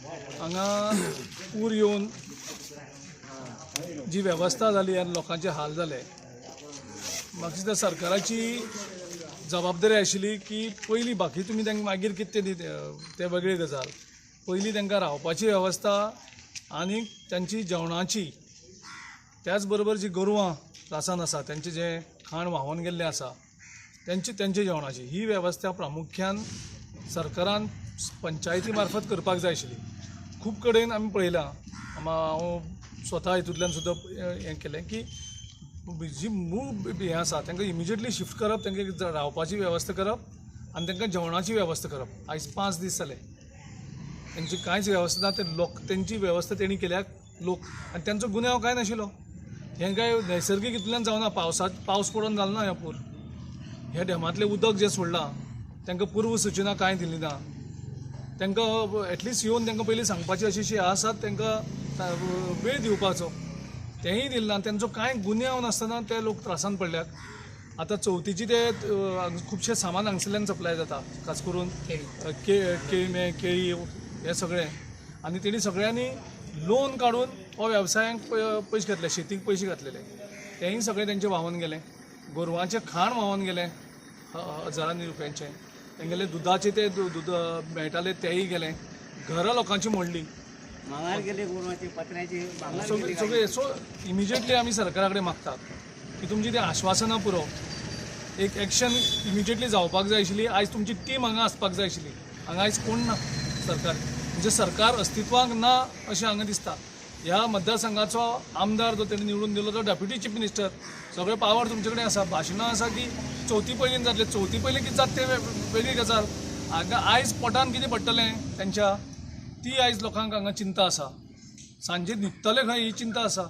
हांगा पूर येवन जी वेवस्था जाली आनी लोकांचे हाल जाले, म्हाका दिसता सरकाराची जबाबदारी आशिल्ली की पयलीं बाकी तुमी तांकां मागीर कितें ते ते वेगळी गजाल, पयलीं तांकां रावपाची वेवस्था आनी तांची जेवणाची, त्याच बरोबर जी गोरवां त्रासान आसा तेंचें जें खाण व्हांवोन गेल्लें आसा तेंचे तेंचे जेवणाची ही वेवस्था प्रामुख्यान सरकारान पंचायती मार्फत करपाक जाय आशिल्ली. खूब कडेन आमी पळयलां, हांव स्वता हितूंतल्यान सुद्दां हें केलें की जी मूळ हें आसा तांकां इमिजिएटली शिफ्ट करप, तांकां रावपाची वेवस्था करप आनी तांकां जेवणाची वेवस्था करप. आयज 5 दीस जाले तेंची कांयच वेवस्था ना. ते लोक तेंची वेवस्था तेणी केल्या लोक, आनी तेंचो गुन्यांव कांय नाशिल्लो. हें काय नैसर्गीक हितूंतल्यान जावना, पावस पडोन जालो ना हें पूर. ह्या डॅमांतलें उदक जें सोडलां तांकां पूर्व सुचना कांय दिली ना. तांकां एटलिस्ट येवन तांकां पयलीं सांगपाची अशी अशी आसात, तांकां वेळ दिवपाचो तेंय दिलें ना. तेंचो कांय गुन्यांव नासतना ते लोक त्रासान पडल्यात. आतां चवथीची ते खुबशें सामान हांगसरल्यान सप्लाय जाता, खास करून केळमे, केळी हें सगळें, आनी तेणी सगळ्यांनी लोन काडून हो वेवसायांक पयशे घातले, शेतीक पयशे घातलेले तेंय सगळें तेंचें व्हांवन गेलें. गोरवांचें खाण व्हांवन गेलें हजारांनी रुपयांचें, तेंगेले दुदाचें ते दूद मेळटालें तेंय गेलें, घरां लोकांची मोडली, सगळें. सो इमिजिएटली आमी सरकारा कडेन मागतात की तुमची ती आश्वासनां पुरो, एक एक्शन इमिजिएटली जावपाक जाय आशिल्ली. आयज तुमची टीम हांगा आसपाक जाय आशिल्ली, हांगा आयज कोण ना. सरकार म्हणजे सरकार अस्तित्वाक ना अशें हांगा दिसता. ह्या मतदारसंघाचो आमदार जो तेणी निवडून दिलो तो डेप्युटी चीफ मिनिस्टर, सगळे पावर तुमचे कडेन आसा. भाशणां आसा की चवथी पयलीं जातले, चवथी पयलीं कितें जाता तें वेगळी गजाल. हांगा आयज पोटान कितें पडटलें तेंच्या ती आयज लोकांक हांगा चिंता आसा. सांजे न्हिदतले खंय ही चिंता आसा.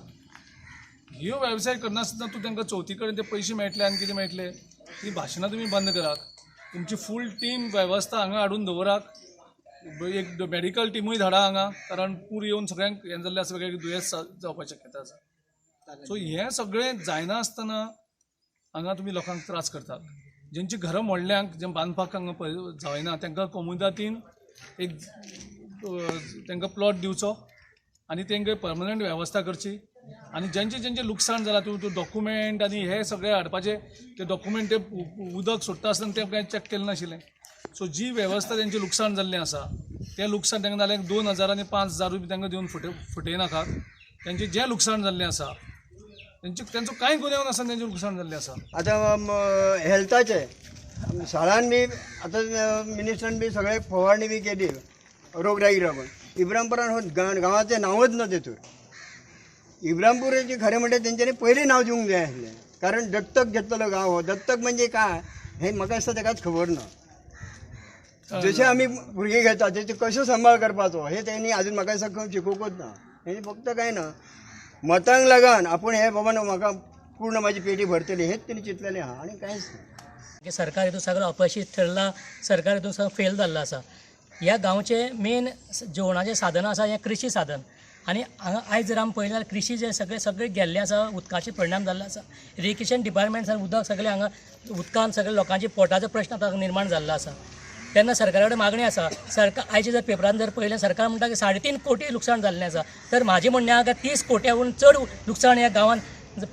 ह्यो वेवसाय करनासतना तूं तांकां चवथी कडेन ते पयशे मेळटले आनी कितें मेळटले ती भाशणां तुमी बंद करात. तुमची फूल टीम वेवस्था हांगा हाडून दवरात, एक मेडिकल टिमूय धाडा हांगा, कारण पूर येवन सगळ्यांक हें जाल्लें आसा, वेगवेगळे दुयेंस जावपाची शक्यता आसा. सो हें सगळें जायना आसतना हांगा तुमी लोकांक त्रास करतात. जेंची घरां मोडल्यांक, जे बांदपाक हांगा जायना तांकां कोमुनिदादीन एक तांकां प्लॉट दिवचो आनी तांकां परमनंट वेवस्था करची. आनी जेंचे जेंचें लुकसाण जालां तूं डॉक्युमेंट आनी हे सगळे हाडपाचे ते डॉक्युमेंट ते उदक सोडटा आसतना ते कांय चॅक केलें नाशिल्लें. सो जी वेवस्था तेंचें लुकसाण जाल्लें आसा तें लुकसाण तांकां जाल्यार 2000 आनी 5000 रुपया तांकां दिवन फटयनाकात. तेंचें जें लुकसाण जाल्लें आसा तेंचो तेंचो कांय गुन्यांव नासतना तेंचें लुकसाण जाल्लें आसा. आतां हेल्थाचें शाळान बी आतां मिनिस्टरान बी सगळे फवारणी बी केली रोगराईक लागून. इब्रामपुरान हो गांवाचें नांवच ना तेतूर. इब्रामपूराचें खरें म्हणल्यार तेंच्यांनी पयलीं नांव दिवंक जाय आसलें, कारण दत्तक घेतलेलो गांव हो. दत्तक म्हणजे काय हें म्हाका दिसता तेकाच खबर ना. जशें आमी भुरगीं घेता तेचे कशें सांबाळ करपाचो हें तेणी आजून म्हाका दिसता खंय शिकोवंकूच ना. हें फक्त कांय ना मतांक लागून आपूण हे बाबा न्हू म्हाका पूर्ण म्हाजी पेटी भरतली हेंच तेणी चिंतलेलें आहा आनी कांयच ना. सरकार हितून सगळो अपयशी ठरला, सरकार हितून सगळो फेल जाल्लो आसा. ह्या गांवचें मेन जेवणाचें साधन आसा हें कृशी साधन, आनी हांगा आयज जर आमी पळयलें जाल्यार कृशी जे सगळे सगळे गेल्ले आसा, उदकाचे परिणाम जाल्ले आसा. इरिगेशन डिपार्टमेंट उदक सगळें हांगा उदकान सगळे लोकांचे पोटाचो प्रश्न आतां निर्माण जाल्लो आसा. तेन्ना सरकारा कडेन मागणी आसा, सरकार आयचे जर पेपरान जर पळयलें सरकार म्हणटा की 3.5 कोटी लुकसाण जाल्लें आसा, तर म्हाजें म्हणणें आहा की 30 कोट्याहून चड लुकसाण ह्या गांवान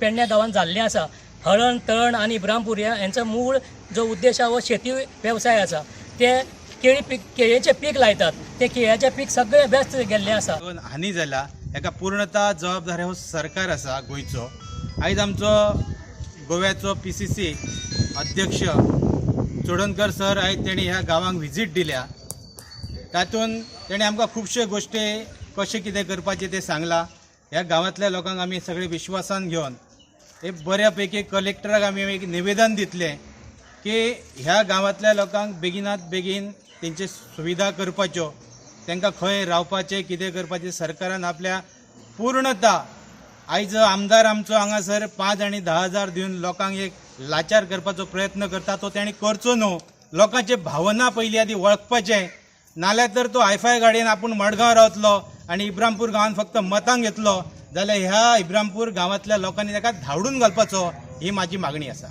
पेडण्या गांवान जाल्लें आसा. हळण, तळण आनी इब्रामपूर ह्यांचो मूळ जो उद्देश आहा हो शेती वेवसाय आसा. ते केळी पीक, केळयेचें पीक लायतात, ते केळ्याचें पीक सगळें व्यस्त गेल्लें आसा. हानी जाला हेका पूर्णता जबाबदार हो सरकार आसा गोंयचो. आयज आमचो गोव्याचो PCC अध्यक्ष चोडणकर सर आयज तेणी ह्या गांवांक व्हिजीट दिल्या. तातूंत तेणी आमकां खुबश्यो गोश्टी कशें कितें करपाचें तें सांगलां. ह्या गांवांतल्या लोकांक आमी सगळे विश्वासान घेवन एक बऱ्या पैकी कलेक्टराक आमी एक निवेदन दितलें की ह्या गांवांतल्या लोकांक बेगिनात बेगीन तेंची सुविधा करपाच्यो, तांकां खंय रावपाचें कितें करपाचें सरकारान आपल्या पूर्णता. आयज आमदार आमचो हांगासर 5 आनी 10 हजार दिवन लोकांक एक लाचार करपाचो प्रयत्न करता, तो तेणी करचो न्हू. लोकांचे भावना पयलीं आदी वळखपाचें, नाल्यार तर तो हायफाय गाडयेन आपूण मडगांव रावतलो आनी इब्रामपूर गांवान फक्त मतांक घेतलो जाल्यार ह्या इब्रामपूर गांवांतल्या लोकांनी ताका धांवडून घालपाचो, ही म्हाजी मागणी आसा.